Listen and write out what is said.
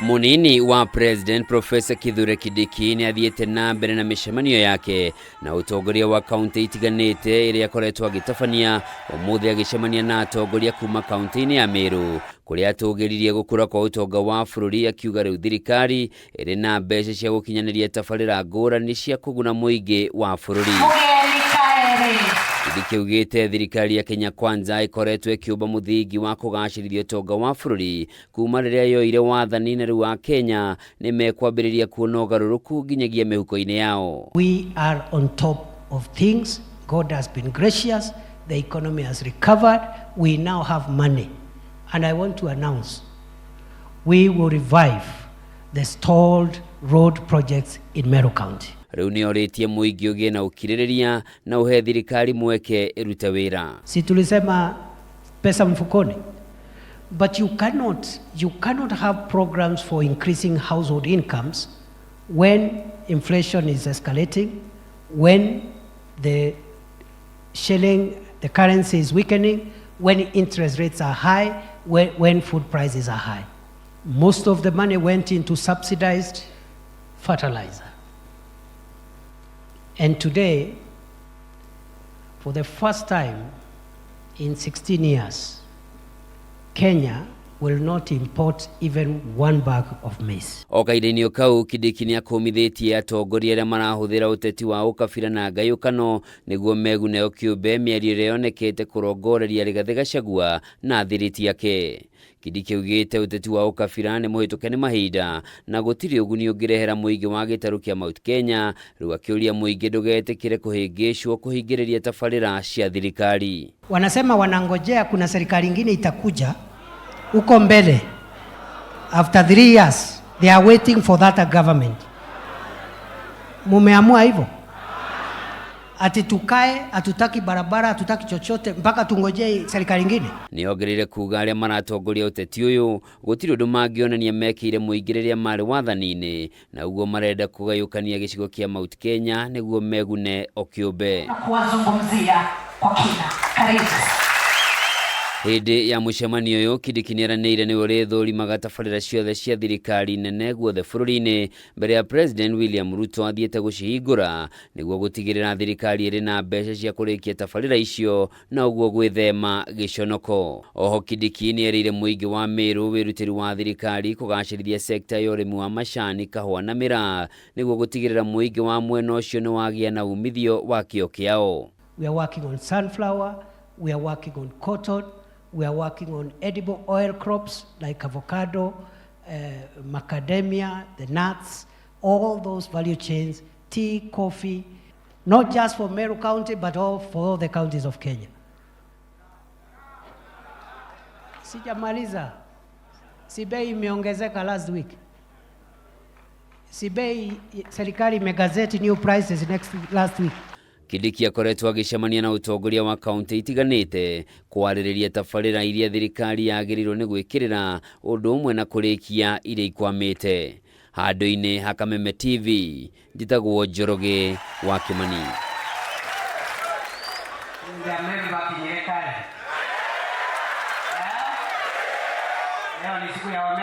Munini wa President Professor Kithure Kindiki nĩ athiĩte na mbere na mĩcemanio yake na ũtongoria wa kaunti itiganĩte ĩrĩa akoretwo agĩtabania. Ũmũthĩ agĩcemania na atongoria kuma kaunti-inĩ ya Meru, kũrĩa atũgĩririe gũkũra kwa ũtonga wa bũrũri, akiuga rĩu thirikari ĩrĩ na mbeca cia gũkinyanĩria tabarĩra ngũrani cia kũguna mũingĩ wa bũrũri. Kindiki augĩte thirikari ya Kenya Kwanza ĩkoretwo ĩkĩũmba mũthingi wa kũgacĩrithia ũtonga wa bũrũri kuma rĩrĩa yoire wathani, na rĩu Akenya nĩ mekwambĩrĩria kuona ũgarũrũku nginyagia mĩhuko-inĩ yao. We are on top of things. God has been gracious. The economy has recovered. We now have money. And I want to announce we will revive the stalled road projects in Meru County. Rĩu nĩ orĩtie mũingĩ ũgĩe na ũkirĩrĩria na ũhe thirikari mweke ĩrute wĩra. Si tulisema pesa mfukoni? But you cannot have programs for increasing household incomes when inflation is escalating, when the shilling, the currency is weakening, when interest rates are high, when food prices are high. Most of the money went into subsidized fertilizer. And today, for the first time in 16 years, Kenya will not import even one bag of maize. O kahinda-inĩ o kau, Kindiki nĩ akũmithĩtie atongoria arĩa marahũthĩra ũteti wa ũkabira na ngayũkano nĩguo megune o kĩũmbe, mĩario ĩrĩa yonekete kũrongoreria Rigathĩ Gachagua na thiriti yake. Kindiki augĩte ũteti wa ũkabira nĩ mũhĩtũke nĩ mahinda na gũtirĩ ũguni ũngĩrehera mũingĩ wa gĩtarũ kĩa Mount Kenya. Rĩu akĩũria mũingĩ ndũgetĩkĩre kũhĩngĩcwo kũhingĩrĩria tabarĩra cia thirikari. Wanasema wanangojea kuna serikali ingine itakuja huko mbele after 3 years. They are waiting for that government. Mumeamua hivyo ati tukae, hatutaki barabara, hatutaki chochote mpaka tungojee serikali ingine? Nĩongereire kuga arĩa maratongoria ũteti ũyũ gũtirĩ ũndũ mangĩonania mekĩire mũingĩ rĩrĩa marĩ wathani-inĩ, na ũguo marenda kũgayũkania gĩcigo kĩa Mount Kenya nĩguo megune o kĩũmbe. Na kuwazungumzia kwa kina. Karibu. Hĩndĩ ya mũcemanio ũyũ, Kindiki nĩeranĩire nĩwe ũrĩthũrimaga tabarĩra ciothe cia thirikari nene guothe bũrũri-inĩ mbere ya President William Ruto athiĩte gũcihingũra, nĩguo gũtigĩrĩra thirikari ĩrĩ na mbeca cia kũrĩkia tabarĩra icio na ũguo gwĩthema gĩconoko. Oho Kindiki nĩerĩire mũingĩ wa Meru wĩrutĩri wa thirikari kũgacĩrithia sekta ya ũrĩmi wa macani, kahũa na mĩraa, nĩguo gũtigĩrĩra mũingĩ wa mwena ũcio nĩ wagĩa na umithio wa kĩo kĩao. We are working on sunflower, we are working on cotton, we are working on edible oil crops like avocado, macadamia, the nuts, all those value chains, tea, coffee, not just for Meru County, but for all the counties of Kenya. Sijamaliza. Si bei imeongezeka last week? Si bei serikali imegazette new prices last week? Kindiki akoretwo agĩcemania na ũtongoria wa kaunti itiganĩte kwarĩrĩria tabarĩra iria thirikari yagĩrĩirwo nĩ gwĩkĩrĩra, ũndũ ũmwe na kũrĩkia iria ikwamĩte. Handũ-inĩ ha Kameme TV, njĩtagwo Njoroge wa Kĩmani. Leo ni siku ya